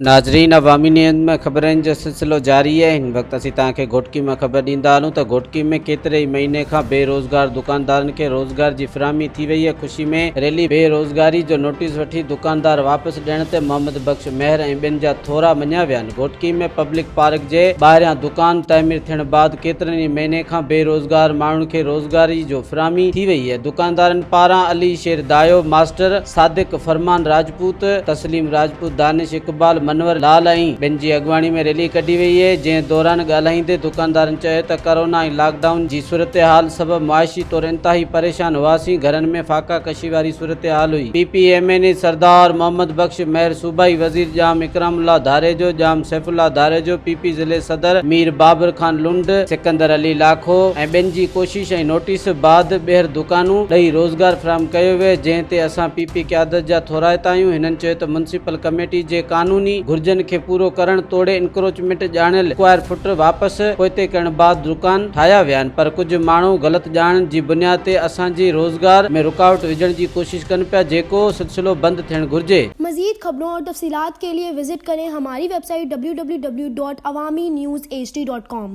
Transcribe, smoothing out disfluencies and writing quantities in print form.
ناظرين عوامي نيوز ۾ خبرن جو سلسلو جاري آهي هن وقت اسين توهان کي گهوٽڪي مان خبر ڏيندا هلون ته گهوٽڪي ۾ ڪيتري ئي مهيني کان بي روزگار دڪاندارن کي روزگار جي فراهمي ٿي وئي آهي خوشي ۾ ريلي بي روزگاري جو نوٽيس وٺي دڪاندار واپس ڏيڻ تي محمد بخش مهر ۽ ٻين جا ٿورا مڃيا ويا آهن گهوٽڪي ۾ پبلڪ پارڪ جي ٻاهريان دڪان تعمير ٿيڻ بعد ڪيترن ئي مهيني کان بي روزگار ماڻهن کي روزگاري جو فراهمي ٿي وئي آهي دڪاندارن پاران علي شير دايو ماسٽر صادق فرمان راجپوت، تسليم راجپوت، دانش اقبال، منور لال ۽ ٻين جي اڳواڻي ۾ ريلي ڪڍي وئي اهي، جنهن دوران ڳالهائيندي دڪاندارن چيو ته ڪرونا ۽ لاڪ ڊائون جي صورتحال سبب معاشي طور انتهائي پريشان هئاسين، گهرن ۾ فاقا ڪشي واري صورتحال هئي. P P M N A Sardar Muhammad Bakhsh Mehar, صوبائي وزير ڄام اڪرام الله ڌاريجو، ڄام سيف الله ڌاريجو، پي پي ضلعي صدر مير بابر خان لنڊ، سڪندر علي لاکو ۽ ٻين جي ڪوشش ۽ نوٽيس بعد ٻيهر دڪانون ڏئي روزگار فراهم ڪيو ويو جنهن تي اسان پي پي قيادت جا ٿورائتا آهيون هنن چيو ته ميونسپل ڪميٽي جي قانوني گهرجن کي پورو ڪرڻ توڙي انڪروچمينٽ ڄاڻيل اسڪوائر فٽ واپس پوئتي ڪرڻ بعد دڪان ٺاهيا ويا آهن پر ڪجهه ماڻهو غلط ڄاڻ جي بنياد تي اسان جي روزگار ۾ رڪاوٽ وجهڻ جي ڪوشش ڪن پيا جيڪو سلسلو بند ٿيڻ گهرجي. مزيد خبرون اور تفصيلات کے لئے وزٽ ڪرين ھماري web site www.awamiNewsHD.com.